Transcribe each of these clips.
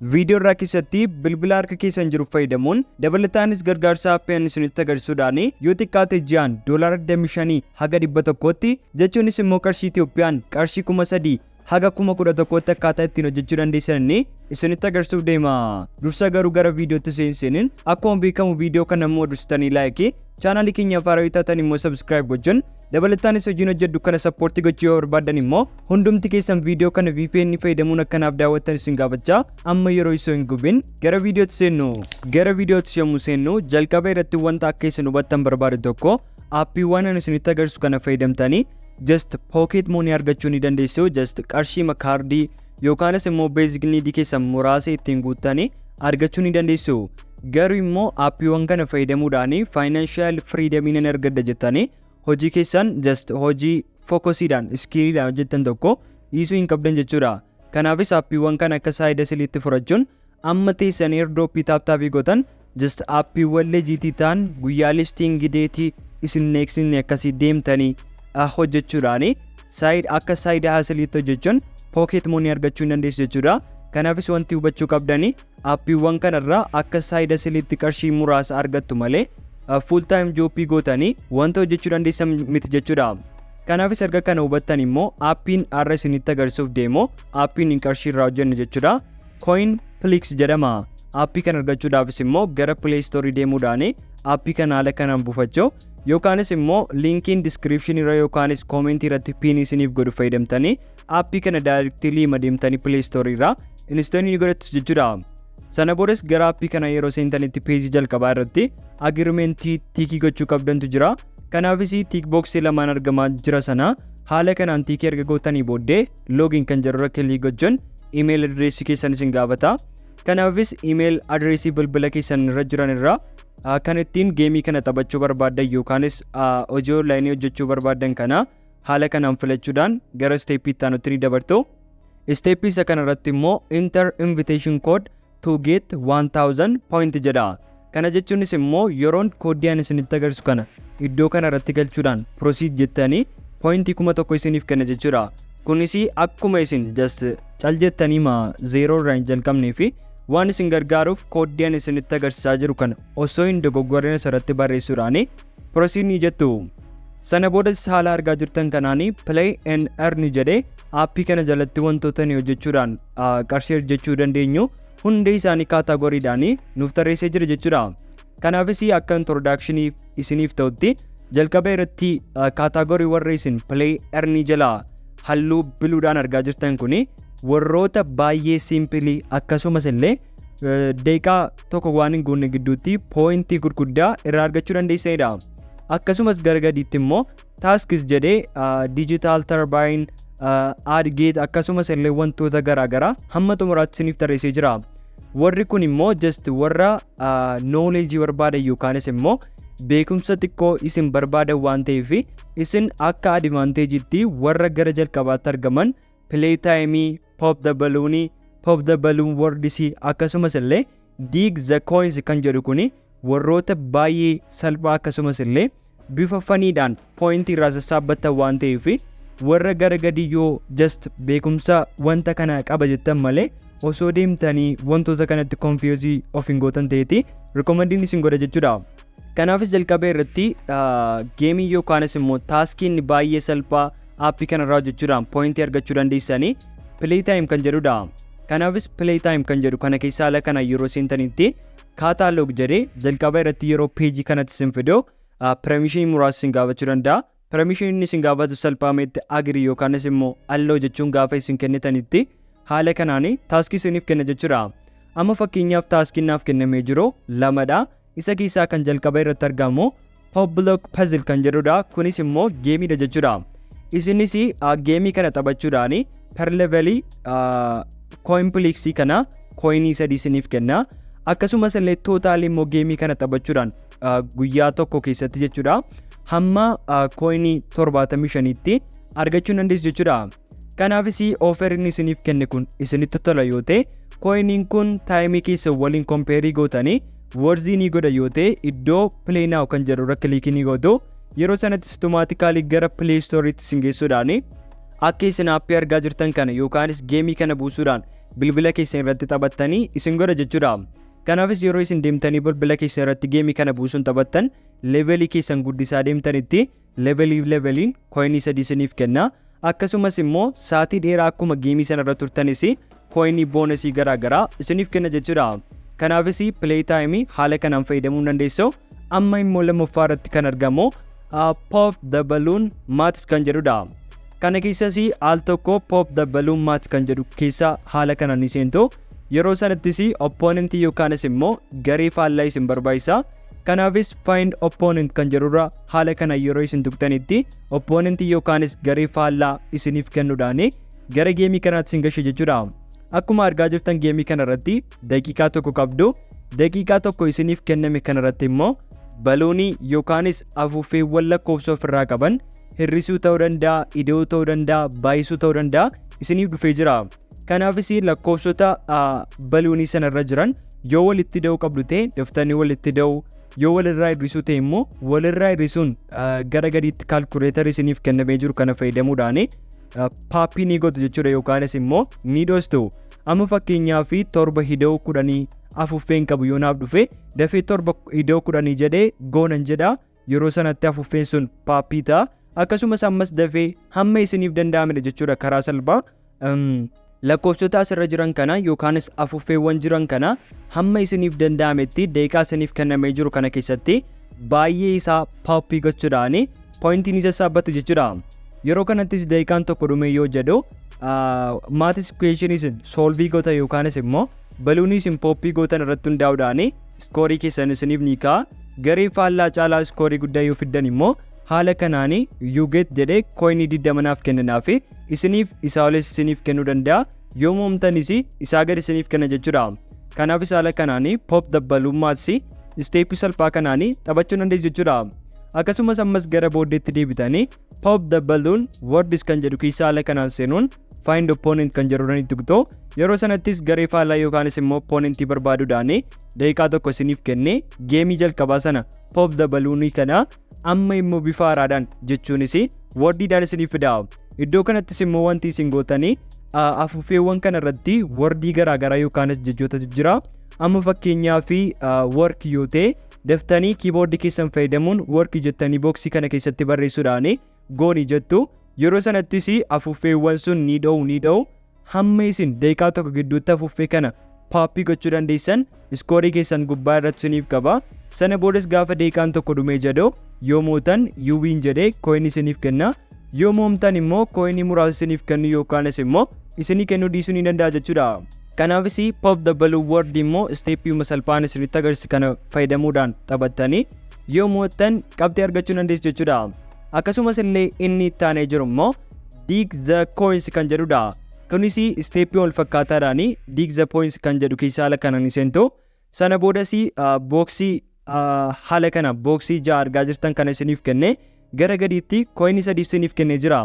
Viidiyoo irraa keessatti bilbila harka keessan jiru fayyadamuun, dabalataanis gargaarsa aappii isinitti agarsiisuudhaan, yoo xiqqaate ji'aan $25 haga 100tti, jechuunis immoo qarshii Itiyoophiyaan qarshii 3000 haga 11,000tti akkaataa ittiin hojjechuu dandeessan isinitti agarsiisuuf deema. Dursa garuu gara viidiyootti seensiniin, akkuma beekamu viidiyoo kana immoo dursitanii like, chaanaalii keenya haaraa yoo taatan immoo subscribe gochuun, dabalataanis hojiin hojjedhu kana support gochuu yoo barbaadan immoo hundumti keessan viidiyoo kana VPN fayyadamuun akkanaaf daawwattan isin gaafachaa, amma yeroo isoo hin gubin gara viidiyootti seennu. Gara viidiyootti yommuu seennu, jalqaba irratti wanta akka isin hubattan barbaadu tokko, aappiiwwan ani isinitti agarsiisu kana fayyadamtanii just pocket money argachuu ni dandeessu. Just qarshii kaardii yookaanis immoo basic need keessan muraasa ittiin guuttanii argachuu ni dandeessu. Garuu immoo aappiiwwan kana fayyadamuudhaan financial freedom nan argadha jettanii hojii keessan, just hojii focusiidhaan, skilliidhaan hojjettan tokko dhiisuu hin qabdan jechuudha. Kanaafis aappiiwwan kana akka side hustleitti fudhachuun amma teessanii airdrop tap tap gootan, just aappiiwwan legit ta'an guyyaa listing date isin neeksisne akkasii deemtanii hojjechuudhaan side akka side hustleitti hojjechuun pocket money argachuu hin dandeessu jechuudha. Kanaafis wanti hubachuu qabdanii, aappiiwwan kanarraa akka side hustleitti qarshii muraasa argattu malee full time job gootanii wanta hojjechuu dandeessan miti jechuudha. Kanaafis erga kana hubattan immoo aappiin har'a isinitti agarsiisuuf deemu aappiin qarshii irraa hojjennu jechuudha. CoinPlix jedhama. Aappii kana argachuudhaafis immoo gara Play Store deemuudhaan aappii kana haala kanaan buufachuu, yookaanis immoo linkiin description irra yookaanis comment irratti pin isiniif godhu fayyadamtanii aappii kana directly deemtanii Play Store irraa install ni godhattu jechuudha. Sana boodas gara aappii kana yeroo seentanitti peejii jalqabaa irratti agreement tick gochuu qabdantu jira. Kanaafis tick box lamaan argamaa jira sana haala kanaan tick erga gootanii booddee login kan jedhu irra click gochuun email address keessan isin gaafata. Kanaafis email address bilbila keessan irra jiran irraa kan ittiin game kana taphachuu barbaaddan yookaanis hojii online hojjechuu barbaaddan kana haala kanaan filachuudhaan gara step itti aanutti ni dabartu. Step isa kanarratti immoo "Enter invitation code to get 1000 point" jedha. Kana jechuunis immoo yeroon code ani isinitti agarsiisu kana iddoo kana irratti galchuudhaan proceed jettanii point 1000 isiniif kenna jechuudha. Kunis akkuma isin just cal jettanii ma zero irraa hin jalqabnee fi waan isin gargaaruuf, code ani isinitti agarsiisaa jiru kana osoo hin dogoggorin asirratti barreessuudhaan proceed ni jettu. Sana boodas haala argaa jirtan kanaanii "Play and earn" jedhee aappii kana jalatti wantoota ni hojjechuudhaan qarshii hojjechuu dandeenyu hundi isaanii categorydhaan nuuf tarreessee jira jechuudha. Kanaafis akka introduction isiniif ta'utti jalqaba irratti category warra isin play earn jalaa halluu bluedhaan argaa jirtan kuni warroota baay'ee simple, akkasumas illee daqiiqaa tokko waan hin guunne gidduutti point gurguddaa irraa argachuu dandeessanidha. Akkasumas gara gadiitti immoo tasks jedhee digital turbine, ad get, akkasumas illee wantoota garaagaraa hamma xumuraatti isiniif tarreessee jira. Warri kun immoo just warra knowledge barbaadan yookaanis immoo beekumsa xiqqoo isin barbaadan waan ta'eef, isin akka advantageitti warra gara jalqabaatti argaman play time, pop the balloon, pop the balloon words, akkasumas illee dig the coins kan jedhu kuni warroota baay'ee salphaa, akkasumas illee bifa funiidhaan point irraa sassaabbattan waan ta'eef, warra gara gadii yoo just beekumsa wanta kana qaba jettan malee osoo deemtanii wantoota kanatti confuse of hin gootan ta'eeti recommendiin isin godha jechuudha. Kanaafis jalqaba irratti game yookaanis immoo taskiin baay'ee salphaa aappii kanarraa hojjechuudhaan point argachuu dandeessanii playtime kan jedhudha. Kanaafis playtime kan jedhu kana keessa haala kana yeroo seentanitti catalog jedhee jalqaba irratti yeroo peejii kanatti isin fidu permission muraasa isin gaafachuu danda'a. Permission inni isin gaafatu salphaametti agree yookaanis immoo allow jechuun gaafa isin kennitanitti haala kanaan task isiniif kenna jechuudha. Amma fakkeenyaaf taskiin naaf kennamee jiru lamadha. Isa keessaa kan jalqaba irratti argamu Pop Block Puzzle kan jedhudha. Kunis immoo gameiidha jechuudha. Isinis game kana taphachuudhaan per level CoinPlix kana coin 3 isiniif kenna. Akkasumas illee total immoo game kana taphachuudhaan guyyaa tokko keessatti jechuudha, hamma coin 75tti argachuu dandeessu jechuudha. Kanaafis offer inni isiniif kenne kun isinitti tola yoo ta'e, coiniin kun time keessa waliin compare gootanii worth ni godha yoo ta'e, iddoo "Play now" kan jedhu irra click ni gootu. Yeroo sanatti automatically gara Play Storeitti isin geessuudhaan Akka isin aappii argaa jirtan kana yookaanis geemii kana buusuudhaan bilbila keessan irratti taphattanii isin godha jechuudha. Kanaafis yeroo isin deemtanii bilbila keessan irratti geemii kana buusuun taphattan, levelii keessan guddisaa deemtanitti levelii leveliin coinii 3 isiniif kenna. Akkasumas immoo sa'aatii dheeraa akkuma geemii sana irra turtanis coinii bonusii garaagaraa isiniif kenna jechuudha. Kanaafis play time haala kanaan fayyadamuu dandeessu. Amma immoo lammaffaa irratti kan argamu Pop the Balloon Maths kan jedhudha. Kana keessas al tokko Pop the Balloon Maths kan jedhu keessa haala kanaan ni seentu. Yeroo sanattis opponentii yookaanis immoo garee faallaa isin barbaachisa. Kanaafis find opponent kan jedhurra haala kana yeroo isin tuqxanitti opponentii yookaanis garee faallaa isiniif kennuudhaan gara geemii kanaatti isin gashe jechuudha. Akkuma argaa jirtan, geemii kana irratti daqiiqaa 1 qabdu. Daqiiqaa 1 isiniif kenname kana irratti immoo baloonii yookaanis afuuffeewwan lakkoofsa ofirraa qaban hir'isuu ta'uu danda'a, ida'uu ta'uu danda'a, baay'isuu ta'uu danda'a isiniif dhufee jira. Kanaafis lakkoofsota baloonii sanarra jiran yoo walitti ida'uu qabdu ta'e daftanii walitti ida'uu, yoo walirraa hir'isuu ta'e immoo walirraa hir'isuun gara gadiitti calculatorii isiniif kennamee jiru kana fayyadamuudhaan popii ni gootu jechuudha, yookaanis immoo ni dhoostu. Amma fakkeenyaaf 7 ida'uu 10 afuuffeen qabu yoo naaf dhufe, dafee 7 ida'uu 10 jedhee goonan jedha. Yeroo sanatti afuuffeen sun popii ta'a. Akkasumas ammas dafee hamma isiniif danda'amedha jechuudha. Karaa salphaa lakkoofsota asirra jiran kana yookaanis afuuffeewwan jiran kana hamma isiniif danda'ametti daqiiqaa isiniif kennamee jiru kana keessatti baay'ee isaa popii gochuudhaan pointii ni sassaabbatu jechuudha. Yeroo kanattis daqiiqaan 1 dhume yoo jedhu, maths questionii isin solveii gootan yookaanis immoo baluunii isin popii gootan irratti hundaa'uudhaan scoreii keessan isiniif ni ka'a. Garee faallaa caalaa scoreii guddaa yoo fiddan immoo haala kanaan you get jedhee coinii 20 naaf kennanaa fi isiniif isaa olis isiniif kennuu danda'a. Yoo moomtanis isaa gadi isiniif kenna jechuudha. Kanaafis haala kanaan Pop the Balloon Maths stepii salphaa kanaan taphachuu dandeessu jechuudha. Akkasumas ammas gara booddeetti deebitanii Pop the Balloon Words kan jedhu keessa haala kanaan seenuun find opponent kan jedhu irratti tuqxu. Yeroo sanattis garee faallaa yookaanis immoo opponentii barbaaduudhaan daqiiqaa 1 isiniif kennee geemii jalqabaa sana Pop the Balloonii kana amma immoo bifa haaraadhaan, jechuunis wordiidhaan isiniif fida. Iddoo kanattis immoo wanti isin gootanii afuuffeewwan kana irratti wordii garaagaraa yookaanis jechoota jira. Amma fakkeenyaa fi work yoo ta'e, daftanii keyboardii keessan fayyadamuun work jettanii boxii kana keessatti barreessuudhaan goonii jettu. Yeroo sanattis afuuffeewwan sun ni dha'u, ni dha'u, hamma isin daqiiqaa 1 gidduutti afuuffee kana popii gochuu dandeessan scoreii keessan gubbaa irratti isiniif qaba. Sana boodas gaafa daqiiqaan 1 dhumee jedhu, yoo mootan you win jedhee coinii isiniif kenna. Yoo moomtan immoo coinii muraasa isiniif kennu yookaanis immoo isinii kennuu dhiisuu ni danda'a jechuudha. Kanaafis Pop the Balloon Word immoo stepii salphaan isinitti agarsiisu kana fayyadamuudhaan taphattanii yoo mo'attan qabxii argachuu dandeessu jechuudha. Akkasumas illee inni itti aanee jiru immoo Dig the Coins kan jedhudha. Kunis stepii wal fakkaataadhaan Dig the Coins kan jedhu keessa haala kanaan ni seentu. Sana boodas boxii haala kana boxii 6 argaa jirtan kana isiniif kenne, gara gadiitti coinii 3 isiniif kennee jira.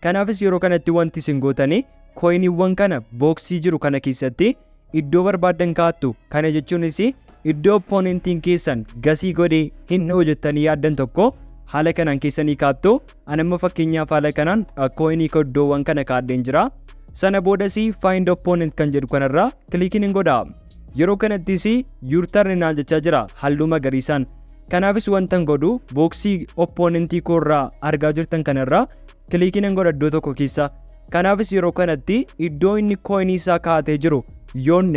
Kanaafis yeroo kanatti wanti isin gootanii coiniiwwan kana boxii jiru kana keessatti iddoo barbaaddan kaa'attu. Kana jechuunis iddoo opponentiin keessan guessii godhee hin dha'u jettanii yaaddan tokko haala kanaan keessanii kaa'attu. Ani amma fakkeenyaaf haala kanaan coinii iddoowwan kana kaa'adheen jira. Sana boodas find opponent kan jedhu kanarraa clickiin hin godha. Yeroo kanattis your turn naan jechaa jira halluu magariisaan. Kanaafis wanta godhu boxii opponentii koorraa argaa jirtan kanarraa clickiin hin godha iddoo tokko keessa. Kanaafis yeroo kanatti iddoo inni coinii isaa kaa'atee jiru yoon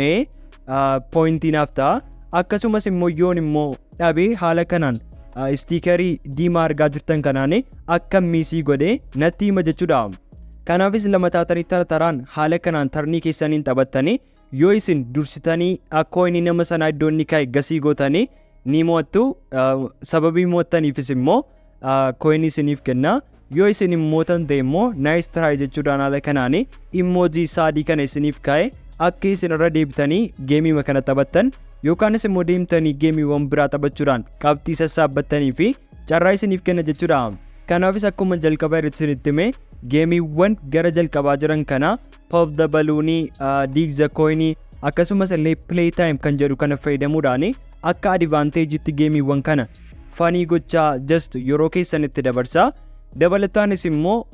pointii naaf ta'a. Akkasumas immoo yoon immoo dhabee, haala kanaan stickerii diimaa argaa jirtan kanaan akka missii godhee natti hima jechuudha. Kanaafis lama taatanii tara taraan haala kanaan turnii keessaniin taphattanii, yoo isin dursitanii coinii nama sanaa iddoo inni kaa'e guessii gootanii ni mo'attu. Sababii mo'attaniifis immoo coinii isiniif kenna. Yoo isin hin mootan ta'e immoo nice try jechuudhaan haala kanaan emoji sadii kana isiniif kaa'e, akka isin irra deebitanii geemii kana taphattan yookaanis immoo deemtanii geemiiwwan biraa taphachuudhaan qabxii sassaabbattanii fi carraa isiniif kenna jechuudha. Kanaafis akkuma jalqabaa irratti isinitti hime, geemiiwwan gara jalqabaa jiran kana, Pop the Balloonii, Dig the Coinii, akkasumas illee Play Time kan jedhu kana fayyadamuudhaan akka advantageitti geemiiwwan kana funii gochaa just yeroo keessan itti dabarsaa. Dabalataanis immoo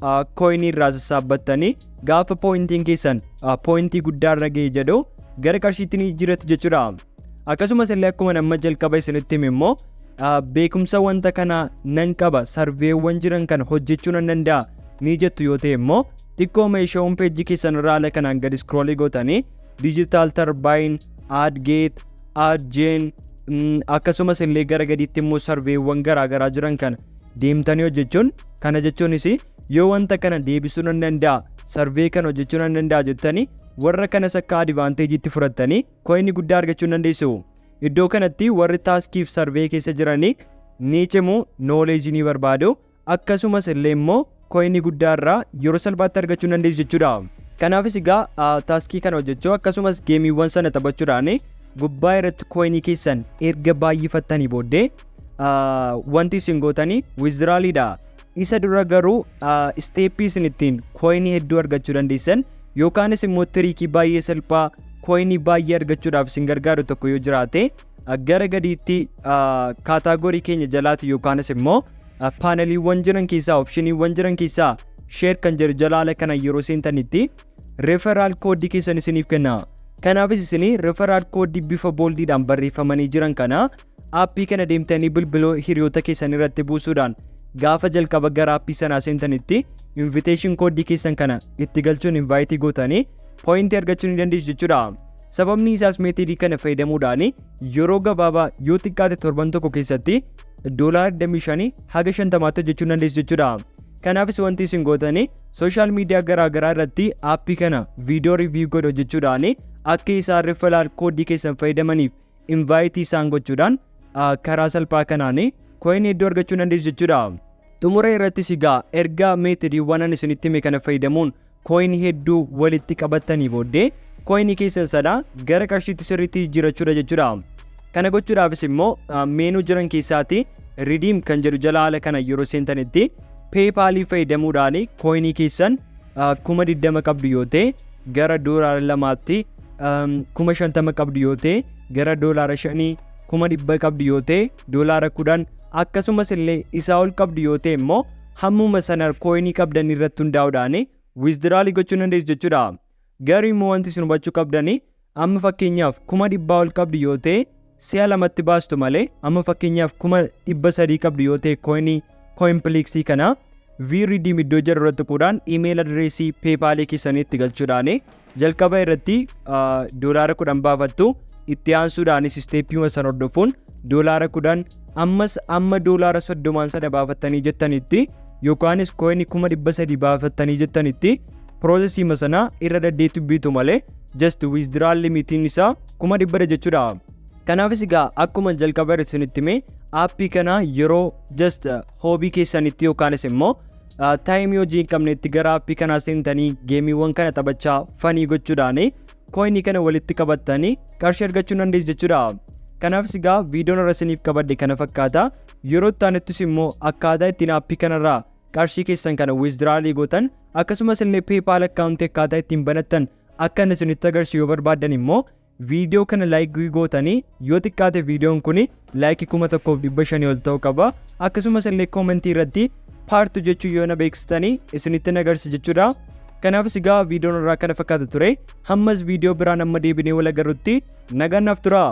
coinii irraa sassaabbattanii gaafa pointiin keessan pointii guddaa irra ga'e jedhu gara qarshiitti ni jijjiirrattu jechuudha. Akkasumas illee akkuma nama jalqaba isinitti hime immoo, beekumsa wanta kana nan qaba, surveywwan jiran kana hojjechuu nan danda'a ni jettu yoo ta'e immoo, xiqqoo meeshaa home pageii keessan irraa haala kanaan gadi scrollii gootanii Digital Turbine, AdGate, AdGen, akkasumas illee gara gadiitti immoo surveywwan garaa garaa jiran kana deemtanii hojjechuun, kana jechuunis yoo wanta kana deebisuu nan danda'a, survey kana hojjechuu nan danda'a jettanii, warra kanas akka advantageitti fudhattanii coinii guddaa argachuu dandeessu. Iddoo kanatti warri taskiif survey keessa jiranii ni cimu, knowledgeii ni barbaadu, akkasumas illee immoo coinii guddaa irraa yeroo salphaatti argachuu dandeessu jechuudha. Kanaafis egaa taskii kana hojjechuu akkasumas gameiiwwan sana taphachuudhaan gubbaa irratti coinii keessan erga baay'ifattanii booddee wanti isin gootanii withdrawaliidha. Isa dura garuu stepii isin ittiin coinii hedduu argachuu dandeessan yookaanis immoo trickii baay'ee salphaa coinii baay'ee argachuudhaaf isin gargaaru tokko yoo jiraate, gara gadiitti categoryii keenya jalaati yookaanis immoo paneliiwwan jiran keessaa, optioniiwwan jiran keessaa share kan jedhu jalaala kana yeroo seentanitti referral codeii keessan isiniif kenna. Kanaafis isin referral codeii bifa boldiidhaan barreeffamanii jiran kana appii kana deemtanii bilbiloo hiriyoota keessan irratti buusuudhaan gaafa jalqaba gara appii sanaa seentanitti invitation codeii keessan kana itti galchuun inviteii gootanii pointii argachuu ni dandeessu jechuudha. Sababni isaas methodii kana fayyadamuudhaan yeroo gabaabaa, yoo xiqqaate torban tokko keessatti $25 haga 50tti hojjechuu dandeessu jechuudha. Kanaafis wanti isin gootanii social media garaa garaa irratti appii kana viidiyoo review godhu hojjechuudhaan akka isaan referral codeii keessan fayyadamaniif inviteii isaan gochuudhaan karaa salphaa kanaan coinii hedduu argachuu dandeessu jechuudha. Xumura irrattis egaa erga methodiiwwan ani isinitti hime kana fayyadamuun coinii hedduu walitti qabattanii booddee coinii keessan sana gara qarshiitti sirriitti jijjiirachuudha jechuudha. Kana gochuudhaafis immoo menu jiran keessaatti redeem kan jedhu jala haala kana yeroo seentanitti PayPalii fayyadamuudhaan coinii keessan 20,000 qabdu yoo ta'e gara $2tti, 50,000 qabdu yoo ta'e gara $5, 100,000 qabdu yoo ta'e $10, akkasumas illee isaa ol qabdu yoo ta'e immoo hammuma sana coinii qabdan irratti hundaa'uudhaan withdrawalii gochuu dandeessu jechuudha. Garuu immoo wanti isin hubachuu qabdani, amma fakkeenyaaf 100,000 ol qabdu yoo ta'e si'a lamatti baastu malee, amma fakkeenyaaf 300,000 qabdu yoo ta'e coinii CoinPlexii kana view redeem iddoo jedhu irratti tuquudhaan email addressii PayPalii keessanii itti galchuudhaan jalqaba irratti $10 baafattu. Itti aansuudhaanis stepiima sana hordofuun $10, ammas amma $30n sana baafattanii jettanitti yookaanis coinii 300,000 baafattanii jettanitti processiima sana irra deddeetu biitu malee just withdrawal limitiin isaa 100,000 jechuudha. Kanaafis egaa akkuma jalqaba irratti isinitti hime, appii kana yeroo just hobby keessanitti yookaanis immoo timeii hojii hin qabnetti gara appii kanaa seentanii gameiiwwan kana taphachaa funii gochuudhaan coinii kana walitti qabattanii qarshii argachuu dandeessu jechuudha. Kanaafis egaa viidiyoon irra isiniif qabadhe kana fakkaata. Yeroo itti aanuttis immoo akkaataa ittiin appii kanarraa qarshii keessan kana withdrawalii gootan, akkasumas illee PayPal accountii akkaataa ittiin banattan akka inni isinitti agarsiisu yoo barbaaddan immoo, viidiyoo kana likeii gootanii, yoo xiqqaate viidiyoon kun likeii 1500 ol ta'uu qaba. Akkasumas illee commentii irratti part two jechuu yoo na beeksistanii isinitti agarsiisa jechuudha. Kanaafis egaa viidiyoon irraa kana fakkaata ture. Hammas viidiyoo biraan amma deebinee wal agarrutti nagaan naaf tura.